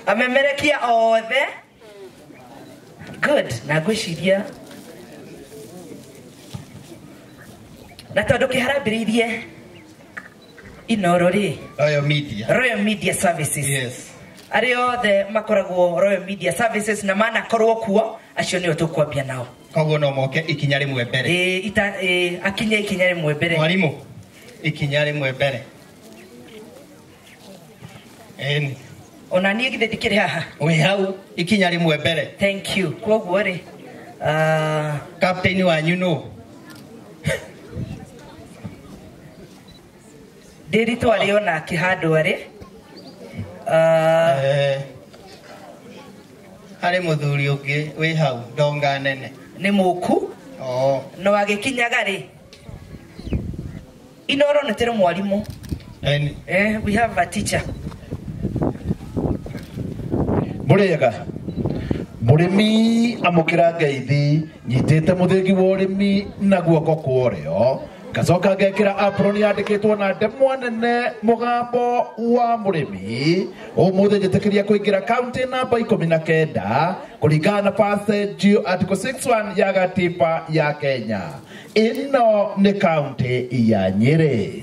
Amemerekia othe. Good. Na ngwĩciria na tondũ kĩharambĩrĩirie Inoro rĩ, Royal Media. Royal Media Services. Yes. Arĩa othe makoragwo Royal Media Services na manakorwo kuo, acio nĩo tũkwambia nao. Koguo no moke ikinya rĩmwe mbere. Ĩĩ, akinye ikinya rĩmwe mbere. Mwarimũ, ikinya rĩmwe mbere. Ĩni. Ona niĩ githĩ ndikĩrĩ haha? Wĩ hau ikinya rĩmwe mbere. Thank you. Koguo rĩ, Captain wanyu nũ? Ndĩritũ arĩ onake handũ arĩ. Harĩ mũthuri ũngĩ wĩ hau ndonga nene. Nĩ mũku. Oh. No agĩkinyaga rĩ, Inoro nĩ tũrĩ mwarimũ. Eni. We have a teacher. Mũrĩega. Mũrĩmi amũkĩra ngeithi, nyitĩte mũthĩgi wa ũrĩmi na guoko kwa ũrĩo. Ngacoka ngekĩra apron yandĩkĩtwo na ndemwa nene mũgambo wa mũrĩmi. Ũmũthĩ njĩtĩkĩria kũingĩra kaunti namba 19 kũringana na passage article 61 ya gatiba ya Kenya. Ĩno nĩ kaunti ya Nyĩrĩ.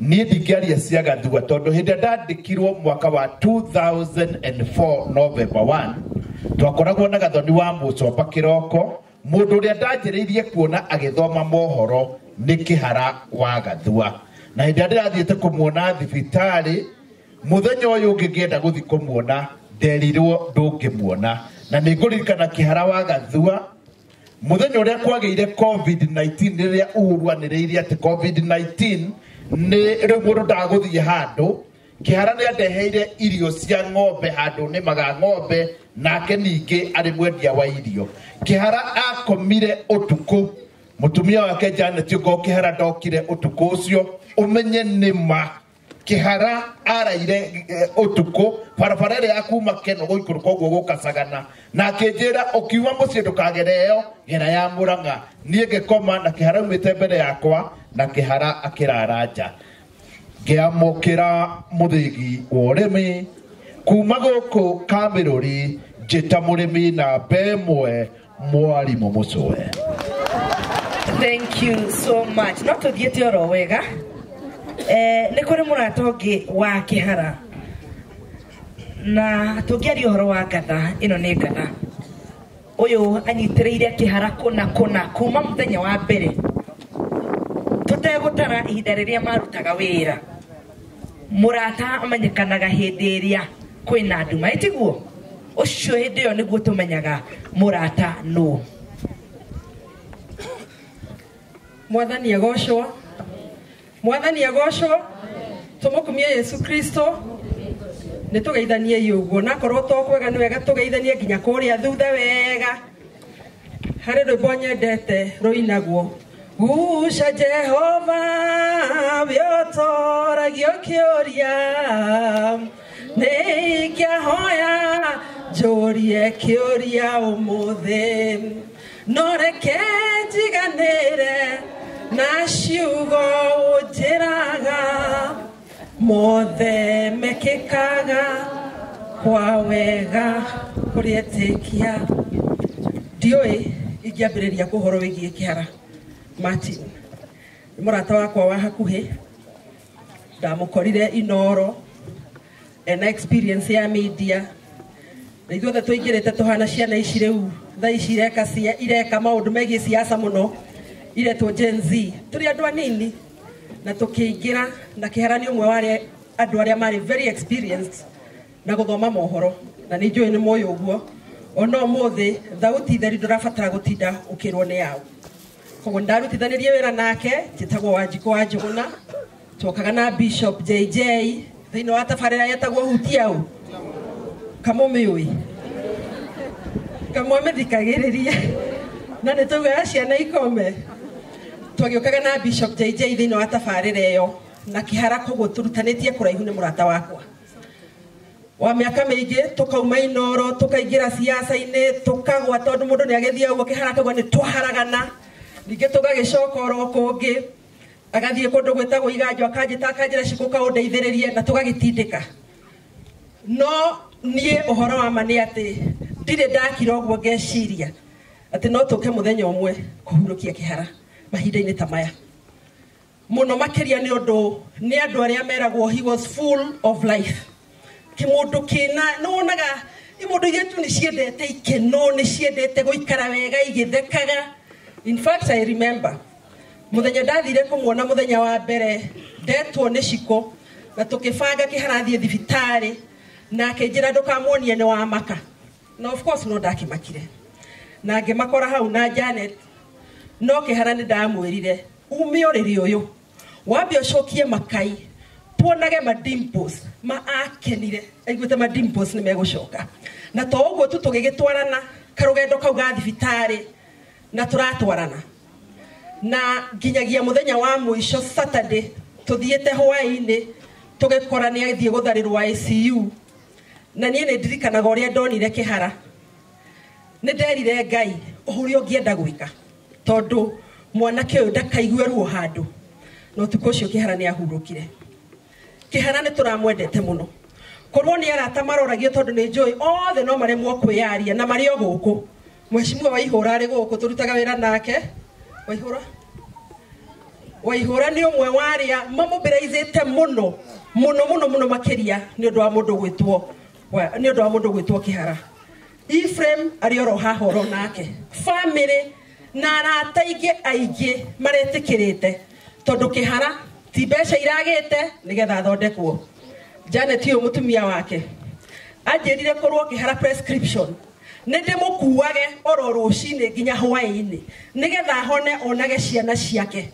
Niĩ ndingĩaria cia Gathua tondũ hĩndĩ ĩrĩa ndandĩkirwo mwaka wa 2004 November 1, twakoragwo na Gathoni wa Mũcomba kĩroko. Mũndũ ũrĩa ndanjĩrĩirie kuona agĩthoma mohoro nĩ Kĩhara wa Gathua. Na hĩndĩ ĩrĩa ndĩrathiĩte kũmuona thibitarĩ, mũthenya ũyũ ũngĩ ngĩenda gũthiĩ kũmuona, nderirwo ndũngĩmuona. Na nĩ ngũririkana Kĩhara wa Gathua, mũthenya ũrĩa kwagĩire COVID-19, rĩrĩa Uhuru anĩrĩire atĩ COVID-19 nĩ rĩu mũndũ ndagũthiĩ handũ, Kĩhara nĩ andeheire irio cia ng'ombe handũ nĩmaga ng'ombe, nake ningĩ arĩ mwendia wa irio. Kĩhara akomire ũtukũ, mũtumia wake Janet Ũgo Kĩhara ndokire ũtukũ ũcio, ũmenye nĩ ma. Kĩhara araire ũtukũ barabara ĩrĩa ya kuma Keno gũikũrũka ũguo gũka Sagana, na akĩnjĩra ũkiuma mũciĩ ndũkagere ĩyo, gera ya Mũrang'a. Niĩ ngĩkoma na Kĩhara aumĩte mbere yakwa, na Kĩhara akĩrara nja. Ngĩamũkĩra mũthĩgi wa ũrĩmi kuma gũkũ Kamĩrũri, njĩta mũrĩmi namba ĩmwe, mwarimũ Mũcũe. Thank you so much. No tũthiĩte oro wega. Nĩ kũrĩ mũrata ũngĩ wa Kĩhara. Na tũngĩaria ũhoro wa ngatha, ĩno nĩ ngatha. Ũyũ anyitĩrĩire Kĩhara kũna kũna kuma mũthenya wa mbere. Tũtegũtara ihinda rĩrĩa marutaga wĩra. Mũrata amenyekanaga hĩndĩ ĩrĩa kwĩna nduma, ĩ tiguo? Ũcio hĩndĩ ĩyo nĩguo tũmenyaga mũrata nũ. Mwathani agocwo. Mwathani agocwo. Tũmũkumie Yesu Kristo. Nĩ tũgeithanie ũguo, na korwo to kwega nĩ wega tũgeithanie nginya kũrĩa thutha wega. Harĩ rwĩmbo nyendete rũinagwo, Guca Jehova wĩotoragio kĩũria, nĩ ingĩahoya njũrie kĩũria ũmũthĩ, no reke njiganĩre na ciugo ũnjĩraga, mothe mekĩkaga kwa wega kũrĩ etĩkia. Ndiũĩ ingĩambĩrĩria kũhoro wĩgiĩ Kĩhara Martin. Nĩ mũrata wakwa wa hakuhĩ, ndamũkorire Inoro, ena experience ya media. Na ithuothe tũingĩrĩte tũhana ciana ici rĩu thaa ici ireka maũndũ megiĩ siasa mũno, iretwo Gen Z. Tũrĩ andũ anini na tũkĩingĩra, na Kĩhara nĩ ũmwe wa andũ arĩa marĩ very experienced na gũthoma mohoro, na nĩ njũĩ nĩ mũĩ ũguo. Ona ũmũthĩ thauti theri ndũrabatara gũtinda ũkĩrwo nĩ yao. Koguo ndarutithanirie wĩra nake, njĩtagwo Wanjikũ wa Njũgũna, twokaga na Bishop JJ thĩinĩ wa tabarĩra yetagwo Hutia ũ. Kamũmĩũĩ, kamwamĩthikagĩrĩria, na nĩ taugaga ciana ikome. Twagĩũkaga na Bishop JJ thĩinĩ wa tabarĩra ĩyo na Kĩhara, koguo tũrutanĩtie kũraihu nĩ mũrata wakwa wa mĩaka mĩingĩ. Tũkauma Inoro tũkaingĩra siasa-inĩ, tũkagwa tondũ mũndũ nĩ agĩthiĩ ũguo Kĩhara akauga nĩ twaharagana, ningĩ tũgagĩcoka oro kũngĩ, agathiĩ kũndũ gwĩtagwo Iganjo, akanjĩta akanjĩra Shikũ kaũndeithĩrĩrie, na tũgagĩtindĩka. No Niĩ ũhoro wa ma nĩ atĩ ndirĩ ndakira ũguo ngeciria atĩ no tũke mũthenya ũmwe kũhurũkia Kĩhara mahinda-inĩ ta maya. Mũno makĩria nĩ ũndũ nĩ andũ arĩa meragwo he was full of life. Kĩmũndũ kĩna nĩ wonaga imũndũ iria tu nĩ ciendete ikeno, nĩ ciendete gũikara wega igĩthekaga. In fact, I remember mũthenya ndathire kũmuona mũthenya wa mbere ndetwo nĩ Ciko na tũkĩbanga Kĩhara athiĩ thibitarĩ na akĩnjĩra ndũkamuonie nĩ wa maka. Na of course no ndakĩmakire na ngĩmakora hau na Janet, no Kĩhara nĩ ndamwĩrire ume ũrĩrĩ ũyũ wambe ũcokie makai tuonage ma dimples ma akenire aiguĩte ma dimples nĩ megũcoka. Na to ũguo tu tũgĩgĩtwarana karũgendo kau ga thibitarĩ na tũratwarana na nginyagia mũthenya wa mũico Saturday tũthiĩte hwaĩ-inĩ tũgĩkora nĩ athiĩ gũtharĩrwo ICU. Na niĩ nĩ ndirikanaga ũrĩa ndonire Kĩhara, nĩ nderire Ngai ũrĩa ũngĩenda gwĩka tondũ mwanake ũyũ ndakaigue ruo handũ. Na ũtukũ ũcio Kĩhara nĩ ahurũkire. Kĩhara nĩ tũramwendete mũno, korwo nĩ arata maroragio tondũ nĩ njũĩ othe no maremwo kwĩyaria na marĩ o gũkũ. Mheshimiwa Waihũra arĩ gũkũ tũrutaga wĩra nake. Waihũra nĩ ũmwe wa arĩa mamũbiraizĩte mũno mũno mũno mũno makĩria nĩ ũndũ wa mũndũ gwĩtwo nĩ ũndũ wa mũndũ gwĩtwo Kĩhara. Ephraim arĩ oro haha oro nake, family na arata aingĩ aingĩ maretĩkĩrĩte tondũ Kĩhara ti mbeca iragĩte nĩgetha athondekwo. Janet ũyũ mũtumia wake anjĩrire korwo Kĩhara prescription nĩ ndĩmũkuage oro rũcinĩ nginya hwaĩ-inĩ nĩgetha ahone onage ciana ciake.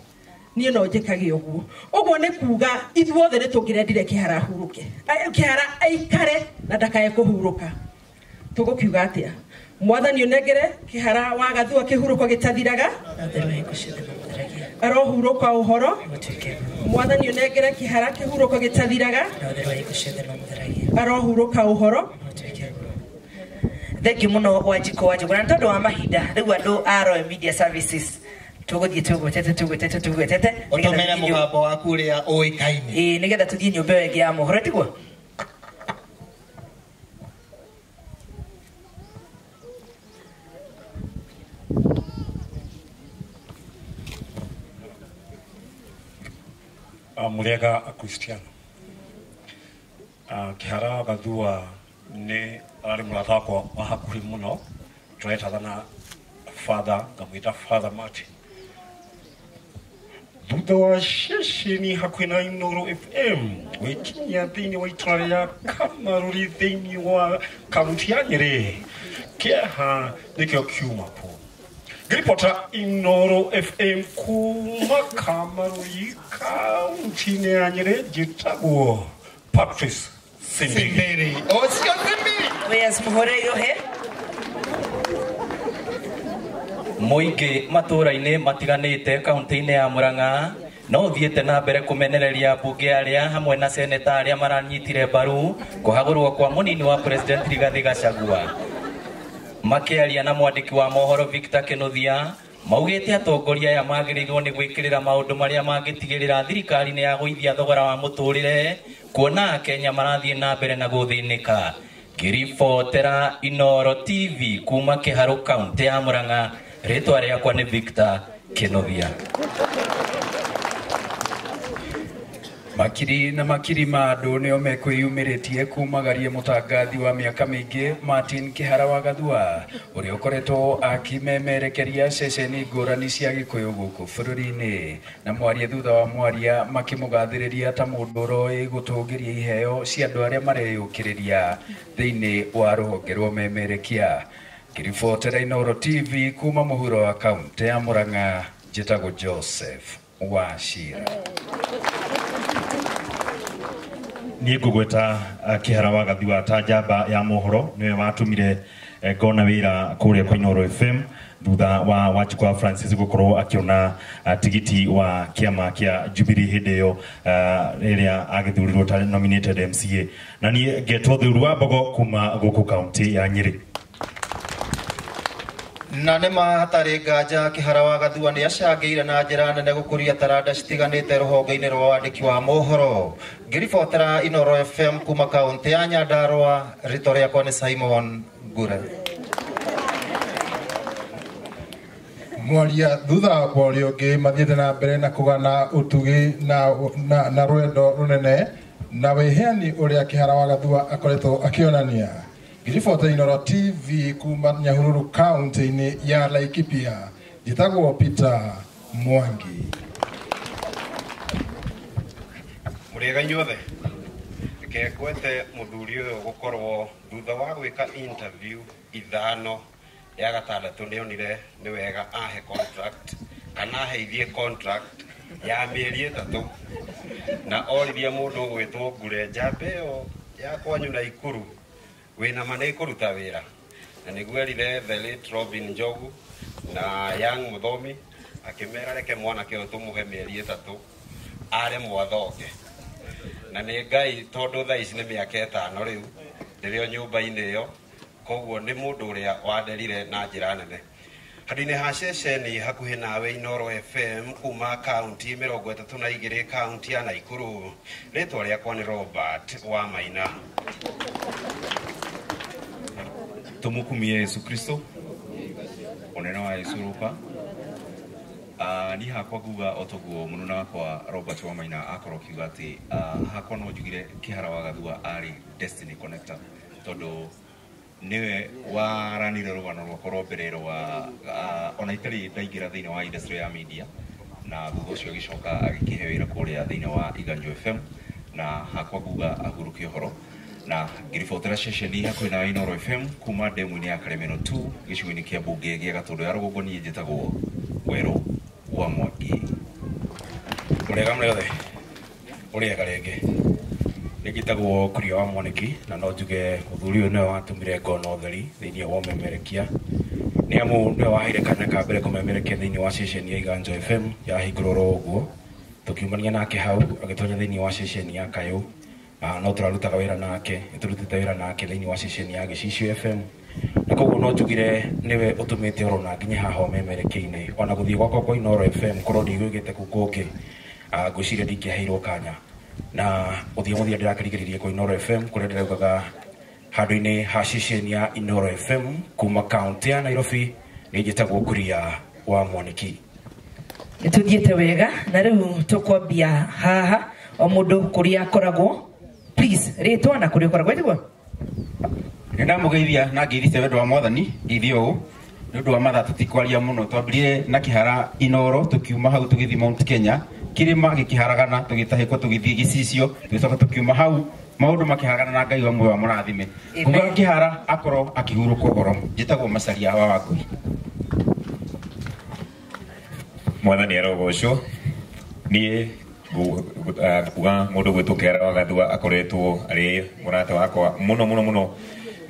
Niĩ no njĩkage ũguo. Ũguo nĩ kuga ithuothe nĩ tũngĩrendire Kĩhara ahurũke, Kĩhara aikare na ndakae kũhurũka. Tũgũkiuga atĩa? Mwathani ũnengere Kĩhara wa Gathua kĩhurũko gĩtathiraga, arohurũka ũhoro. Mwathani ũnengere Kĩhara kĩhurũko gĩtathiraga, arohurũka ũhoro. Thank you muno Wanjikũ wa Njũgũna. Nĩ tondũ wa mahinda rĩu andũ a Royal Media Services tũgũthiĩ tũgwĩtete ũtũmĩre mũgambo waku ũrĩa ũĩkaine, ĩĩ, nĩgetha tũthiĩ nyũmba ĩyo ĩngĩ ya mohoro, tiguo? Mũrĩega Akristiano. Kĩhara Gathua nĩ ararĩ mũrata wakwa wa hakuhĩ mũno, tũretana na Father, ngamwĩta Father Martin. Thutha wa ceceni hakuhĩ na Inooro FM gwĩkinyia thĩinĩ wa itũra rĩa Kamarũri thĩinĩ wa kaunti ya Nyĩrĩ, kĩeha nĩkĩo kiuma kuo. Ngĩribota Inooro FM kuma Kamarũri kaunti-inĩ ya Nyĩrĩ, njĩtagwo Patrice Simbiri. Ũcio Simbiri. Yes, mũhũre irohe. Mũingĩ matũũra-inĩ matiganĩte kaunti-inĩ ya Murang'a no ũthiĩte na mbere kũmenereria mbunge arĩa hamwe na seneta arĩa maranyitire mbaru kũhagũrwo kwa mũnini wa President Rigathi Gachagua. Makĩaria na mwandĩki wa mohoro Victor Kinuthia maugĩte atongoria aya magĩrĩirwo nĩ gwĩkĩrĩra maũndũ marĩa mangĩtigĩrĩra thirikari nĩ yagũithia thogora wa mũtũrĩre kuona Akenya marathiĩ na mbere na gũthĩnĩka. Ngĩribotera Inooro TV kuma Kĩharũ kaunti ya Murang'a, rĩtwa rĩakwa nĩ Victor Kinuthia. Makiri na makiri ma andũ nĩo mekwĩyumĩrĩtie kumagaria mũtangathi wa mĩaka mĩingĩ Martin Kĩhara wa Gathua ũrĩa ũkoretwo akĩmemerekeria ceceni ngũrani cia Gĩkũyũ gũkũ bũrũri-inĩ, na mwaria thutha wa mwaria makĩmũgathĩrĩria ta mũndũ ũroĩ gũtũngĩria iheo cia andũ arĩa mareyũkĩrĩria thĩinĩ wa rũhonge rwa ũmemerekia. Ngĩribotera Inooro TV kuma mũhuro wa kaunti ya Murang'a, njĩtagwo Joseph Wachira. Niĩ ngũgweta Kĩhara wa Gathua ta njamba ya mohoro, nĩwe watũmire ngona wĩra kũrĩa kwa Inooro FM thutha wa Wanjikũ wa Francis gũkorwo akĩona tigiti wa kĩama kĩa Jubilee hĩndĩ ĩyo rĩrĩa agĩthurirwo ta nominated MCA. Na niĩ ngetwo Thĩuru wa Mbogo kuma gũkũ kaunti ya Nyĩrĩ. Na nĩ ma hatarĩ nganja Kĩhara wa Gathua nĩ acangĩire na njĩra nene gũkũria taranda citiganĩte rũhonge-inĩ rwa wandĩki wa mohoro. Ngĩribotera Inooro FM kuma kaũntĩ ya Nyandarua, rĩtwa rĩakwa nĩ Simon Ngure. Mwaria thutha wa ũrĩa ũngĩ mathiĩte na mbere na kũgana ũtugi na rwendo rũnene na wĩheani ũrĩa Kĩhara wa Gathua akoretwo akĩonania. Ngĩribota Inooro TV kuma Nyahururu kaunti-inĩ ya Laikipia, njĩtagwo Peter Mwangi. Mũrĩega inyuothe, reke ngwete mũthuri ũyũ gũkorwo thutha wa gwĩka interview 5 ya gatandatũ nĩonire nĩ wega ahe contract kana aheithie contract ya mĩeri 3 na oririe mũndũ ũgwĩtwo Ngure njamba ĩyo ya kwanyu Naikuru wĩna ma nĩ kũruta wĩra, na nĩguo erire the late Robin Njogu na Young Mũthomi akĩmera reke mwanake ũyũ tũmũhe mĩeri 3 are mwathoke. Na nĩ Ngai tondũ thaa ici nĩ mĩaka 5 rĩu ndĩrĩ o nyũmba-inĩ ĩyo, koguo nĩ mũndũ ũrĩa wanderire na njĩra nene. Handũ-inĩ ha ceceni hakuhĩ nawe Inooro FM kuma kaunti 32 kaunti ya Naikuru, rĩtwa rĩakwa nĩ Robert wa Maina. Tumukumie Yesu Kristo onena wa Yesu ruka. Ni hakwa nguga otoguo mununa wakwa Robert wa Maina akorwo kiuga ati hakwa no njugire Kĩhara wa Gathua arĩ Destiny Connector tondu niwe waranire rũgano rwakwa rwa mbere rwa ona itarĩ ndaingĩra thĩinĩ wa industry ya media, na thutha ũcio agĩcoka agĩkĩhe wĩra kũrĩa thĩinĩ wa Iganjo FM, na hakwa nguga ahurũke ũhoro. Na ngĩribotera ceceni hakuhĩ na Inooro FM kuma ndemu-inĩ ya Karemeno 2 gĩcigo-inĩ kĩa mbunge gĩa Gatũndũ ya Rũgongo, niĩ njĩtagwo Werũ wa Mwangi. Mũrĩega mũrĩothe, ũrĩega rĩngĩ. Nĩ njĩtagwo Kuria wa Mwaniki, na no njuge mũthuri ũyũ nĩwe watũmire ngona ũtheri thĩinĩ wa ũmemerekia, nĩ amu nĩwe waheire kanya ka mbere kũmemerekia thĩinĩ wa ceceni ya Iganjo FM yahingũrwo oro ũguo. Tũkiumania nake hau agĩtonya thĩinĩ wa ceceni ya Kayũ, no tũrarutaga wĩra nake, nĩtũrutĩte wĩra nake thĩinĩ wa ceceni ya Gĩcicio FM, na koguo no njugire nĩwe ũtũmĩte oro na nginye haha ũmemerekia-inĩ. Ona gũthiĩ gwakwa kwa Inooro FM korwo ndigũgĩte kũu kũngĩ, ngwĩciria ndingĩaheirwo kanya. Na ũthiĩ mũthia ndĩrakĩrigĩrĩria kwa Inooro FM kũrĩa ndĩraugaga handũ-inĩ ha ceceni ya Inooro FM kuma kaunti ya Nairobi, nĩ njĩtagwo Kuria wa Mwaniki. Nĩtũthiĩte wega na rĩu tũkwambia haha o mũndũ kũrĩa akoragwo. Please, rĩtwa na kũrĩa ũkoragwo ĩtiguo. Nĩ ndamũgeithia na ngeithie wendo wa Mwathani, ngeithie ũũ nĩ ũndũ wa mathaa tũtikwaria mũno. Twambirie na Kĩhara Inooro, tũkiuma hau tũgĩthiĩ Mount Kenya, kĩrĩma gĩkĩharagana, tũgĩtahĩkwo tũgĩthiĩ Gĩcicio, tũgĩcoka tũkiuma hau maũndũ makĩharagana na Ngai wa muoyo amũrathime. Nguga Kĩhara akorwo akĩhurũka ũhoro. Njĩtagwo Macaria wa Wangũi. Mwathani arogocwo. Niĩ kuga mũndũ gwĩtwo Kĩhara wa Gathua akoretwo arĩ mũrata wakwa mũno mũno mũno,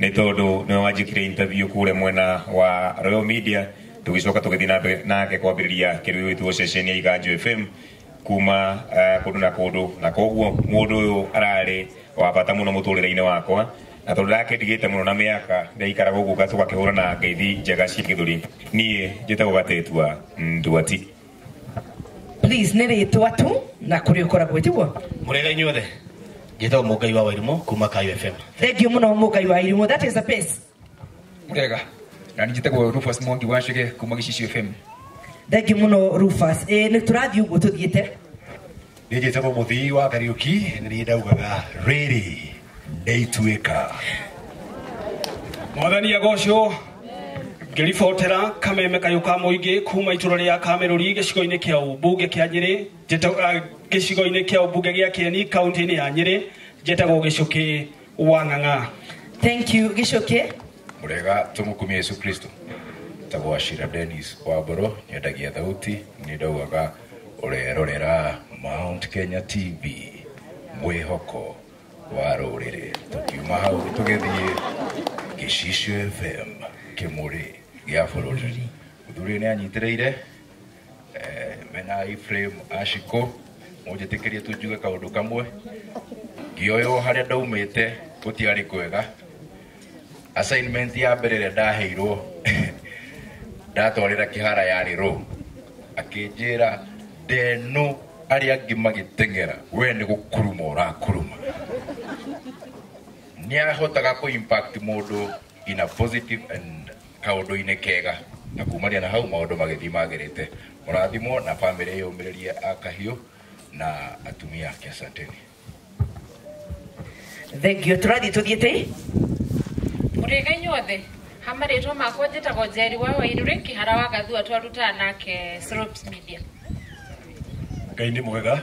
nĩ tondũ nĩwe wanjĩkire interview kũrĩa mwena wa Royal Media, tũgĩcoka tũgĩthiĩ na mbere nake kwambĩrĩria kĩrĩa gĩgwĩtwo ceceni ya Iganjo FM kuma kũndũ na kũndũ, na koguo mũndũ ũyũ ararĩ wa bata mũno mũtũrĩre-inĩ wakwa, na tondũ ndakĩndigĩte mũno na mĩaka ndaikara gũkũ tũgakĩhũrana ngeithi njega cia gĩthũri. Niĩ njĩtagwo Gatetua Nduati. Please, nĩ rĩtwa tu na kũrĩa ũkoragwo ĩtiguo. Mũrĩega inyuothe, njĩtagwo Mũngai wa Wairimũ kuma Kayu FM. Thank you mũno Mũngai wa Irimũ, that is the pace. Mũrĩega, na njĩtagwo Rufus Mwangi wa Chege kuma Gĩcicio FM. Thank you mũno Rufus. Nĩ tũrathiĩ ũguo tũthiĩte. Niĩ njĩtagwo Mũthii wa Kariũki, nĩ niĩ ndaugaga rĩrĩ nĩ ituĩka. Mwathani agocwo. Ngĩribotera kameme kayũ ka mũingĩ kuma itũra rĩa Kamerũri gĩcigo-inĩ kĩa ũmbunge kĩa Nyĩrĩ, gĩcigo-inĩ kĩa ũmbunge gĩa Kĩeni kaunti-inĩ ya Nyĩrĩ, njĩtagwo Gĩcũkĩ wa Ng'ang'a. Thank you Gĩcũkĩ. Mũrĩega, tũmũkumie Yesu Kristo. Njĩtagwo Ashira Dennis wa Mboro, nyendagia thauti, nĩ ndaugaga ũrerorera Mount Kenya TV, mwĩhoko wa rũrĩrĩ. Tũkiuma hau tũgĩthiĩ Gĩcicio FM, kĩmũrĩ gĩa bũrũri. Mũthuri nĩ anyitĩrĩire mena Ephraim Ashiko, mũnjĩtĩkĩrie tu njuge kaũndũ kamwe. Ngĩoywo harĩa ndaumĩte gũtiarĩ kwega. Assignment ya mbere ĩrĩa ndaheirwo Ndatwarĩra Kĩhara yarĩ rũ akĩnjĩra ndeno arĩa angĩ magĩteng'era we nĩ gũkuruma ũrakuruma. Nĩahotaga kũ impact mũndũ in a positive and kaũndũ-inĩ kega, na kumania na hau maũndũ magĩthiĩ magĩrĩte. Mũrathimwo na bamĩrĩ yũmĩrĩrie akahiũ na atumia ake, asanteni. Thank you. Tũrathiĩ tũthiĩte. Mũrĩga inyuothe, ha marĩtwa makwa njĩtagwo Njeri wa Wairũrĩ, Kĩhara wa Gathua twarutaga nake Slopes Media. Ngai nĩ mwega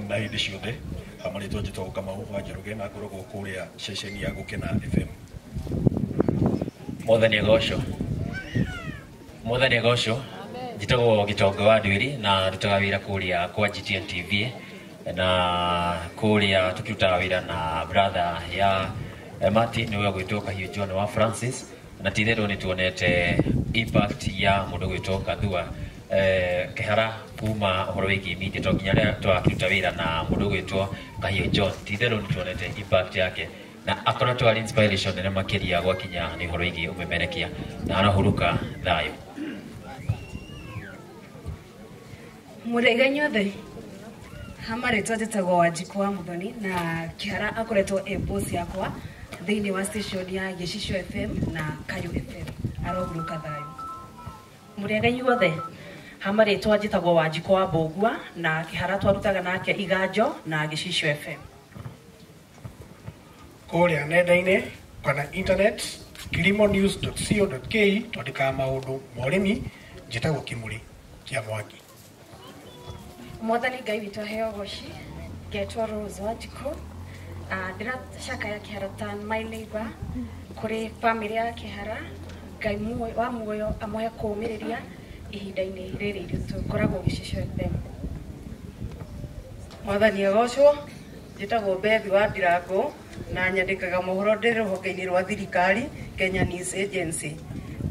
na hĩndĩ ciothe. Hamarĩtwa njĩtagwo Kamau wa Njoroge na ngoragwo kũrĩa ceceni ya Gũkena FM. Mwathani agocwo. Mwathani agocwo. Njĩtagwo Gĩtonga wa Ndwĩri na ndutaga wĩra kũrĩa kwa GTN TV na kũrĩa tũkĩrutaga wĩra na brother ya Martin nĩwe ũgwĩtwo Kahiũ John wa Francis, na ti-itherũ nĩ tuonete impact ya mũndũ gwĩtwo Gathua Kĩhara kuma ũhoro wĩgiĩ media to nginya rĩrĩa twakĩruta wĩra na mũndũ ũgwĩtwo Kahiũ John, ti-itherũ nĩ tuonete impact yake na akoretwo arĩ inspiration nene makĩria gwakinya nĩ ũhoro wĩgiĩ ũmemerekia na arahurũka thayũ. Mũrĩga inyuothe, ha marĩtwa njĩtagwo Wanjikũ wa Mũthoni na Kĩhara akoretwo e boss yakwa thĩinĩ wa station ya Gĩcicio FM na Kayũ FM, arohurũka thayũ. Mũrĩega inyuothe, ha marĩtwa njĩtagwo Wanjikũ wa Mbũgua na Kĩhara twarutaga nake Iganjo na Gĩcicio FM. Kũrĩa nenda-inĩ kana internet kilimonews.co.ke twandĩkaga maũndũ ma ũrĩmi. Njĩtagwo Kĩmũrĩ kĩa Mwangi. Mwathani Ngai witũ aheo ũgoci. Ngetwo Rose Wanjikũ. Ndĩracakaya Kĩhara ta my neighbor kũrĩ bamĩrĩ ya Kĩhara. Ngai wa muoyo amũhe kũũmĩrĩria ihinda-inĩ rĩrĩ iritũ. Ngoragwo Gĩcicio FM. Mwathani agocwo. Njĩtagwo Bethi wa Ndirango na nyandĩkaga mohoro ndĩ rũhonge-inĩ rwa thirikari Kenya News Agency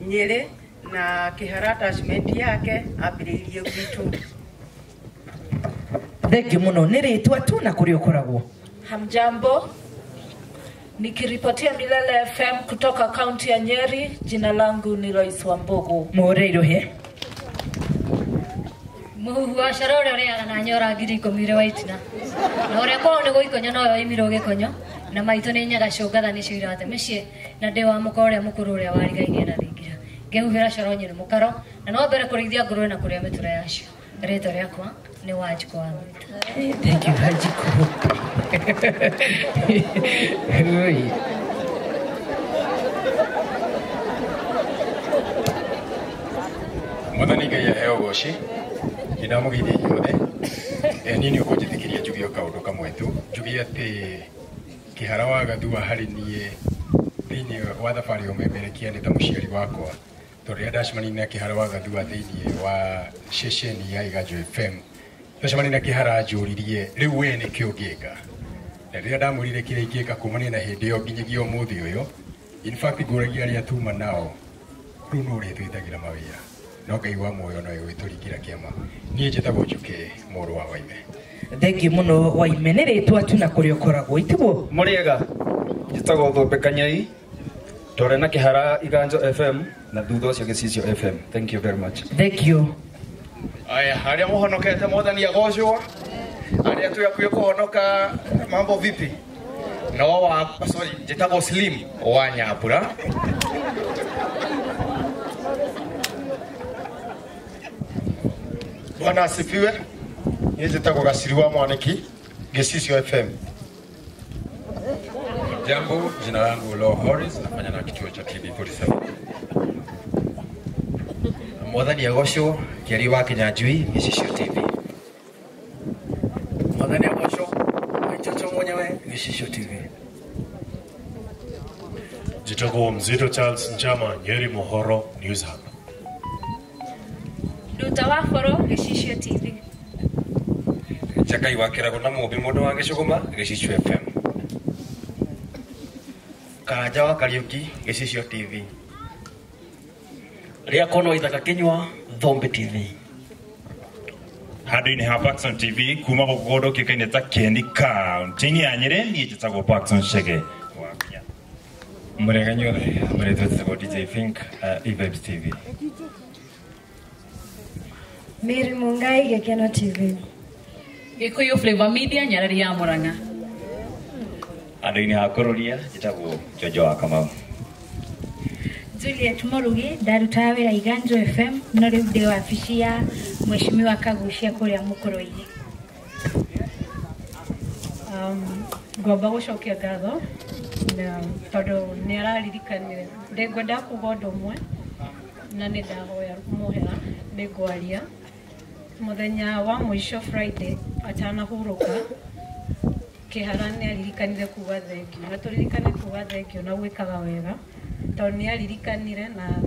Nyĩrĩ, na Kĩhara attachment yake ambĩrĩirie gwitũ. Thank you mũno. Nĩ rĩtwa tu na kũrĩa ũkoragwo. Hamjambo, nikiripotia Milele FM kutoka kaunti ya Nyeri. Jina langu ni Lois Wambugu. Mũhũre irohe. Mũhuhu wa coro ũrĩa ũrĩaga na nyora 10,000 rĩ wa itina na ũrĩa kwao nĩ gũikonyo noyo imirwo gĩkonyo na maitũ nĩ nyaga cũngatha nĩcio irate mĩciĩ na ndĩ wa mũka ũrĩa mũkũrũ ũrĩa warigainie na thingira ngehuhĩra coro nyĩrĩ mũkaro na no mbere kũrĩithia ngũrũwe na kũrĩa mĩtũra yacio. Rĩtwa rĩakwa nĩ Wanjikũ wa Mwita. Thank you, Wanjikũ. Oi. Mwathani Ngai aheo ũgoci. Ndĩramũgeithia inyuothe. Niĩ nĩ ũkũnjĩtĩkĩria njuge o kaũndũ kamwe tu, njuge atĩ Kĩhara wa Gathua harĩ niĩ thĩinĩ wa thabarĩ ya ũmemerekia nĩ ta mũciari wakwa, tondũ rĩrĩa ndacemanirie na Kĩhara wa Gathua thĩinĩ wa ceceni ya Iganjo FM, ndacemanirie na Kĩhara anjũririe rĩu we nĩkĩ ũngĩka, na rĩrĩa ndamwĩrire kĩrĩa ingĩka kumania na hĩndĩ ĩyo nginyagia ũmũthĩ ũyũ, in fact ngũragia arĩa tuma nao rĩu nũ ũrĩa twĩtagĩra mawĩra, no Ngai wa muoyo nowe wĩtũringĩra kĩama. Niĩ njĩtagwo Njũkĩ mũrũ wa Waime. Thank you mũno Waime. Nĩ rĩtwa tu na kũrĩa ũkoragwo, itiguo? Mũrĩega, njĩtagwo Thũmbĩ Kanyai, twarĩ na Kĩhara Iganjo FM na thutha ũcio Gĩcicio FM. Thank you very much. Thank you. Aya, arĩa mũhonokete Mwathani agocwo, arĩa twĩ hakuhĩ kũhonoka, mambo vipi? No wa, sorry, njĩtagwo Slim wa Nyambura. Bwana asifiwe. Niĩ njĩtagwo Gaciri wa Mwaniki, Gĩcicio FM. Jambo, jina langu Law Horace, nafanya na kituo cha TV47. Mwathani agocwo, Kĩari wa Kĩnyanjui, Gĩcicio TV. Mwathani agocwo, Nchocho mwenyewe, Gĩcicio TV. Njĩtagwo Mzito Charles Njama, Nyeri Mohoro News Hub. Nduta wa Boro, Gĩcicio TV. Njakai wa Kĩrago na Mũmbi mũndũ wa Gĩcũgũma, Gĩcicio FM. Karanja wa Kariuki, Gĩcicio TV. Rĩa kono Ithaka Kĩnyua, Thũmbĩ TV. Handũ-inĩ ha Paxson TV kuma gũkũ kũndũ kĩũkaine ta Kieni kaunti-inĩ ya Nyĩrĩ, niĩ njĩtagwo Paxson Chege. Mũrĩega inyuothe, marĩtwa njĩtagwo DJ Fink, Evibes TV. Mary Mungai, Gikeno TV. Gikuyu Flavor Media, Nyarari ya Murang'a. Andũ-inĩ ha kũrũria njĩtagwo Jojo wa Kamau. Juliet Murugi, ndarutaga wĩra Iganjo FM, no rĩu ndĩ wabici ya Mheshimiwa Kagucia kũrĩa Mũkũrũ-inĩ. Ngwamba gũcokia ngatho na tondũ nĩ araririkanire ndĩngwenda kuga ũndũ ũmwe na nĩ ndahoya mũhera nĩ ngwaria mũthenya wa mũico Friday atanahurũka Kĩhara nĩ aririkanire kuga thengio na tũririkane kuga thengio na gwĩkaga wega tondũ nĩ aririkanire na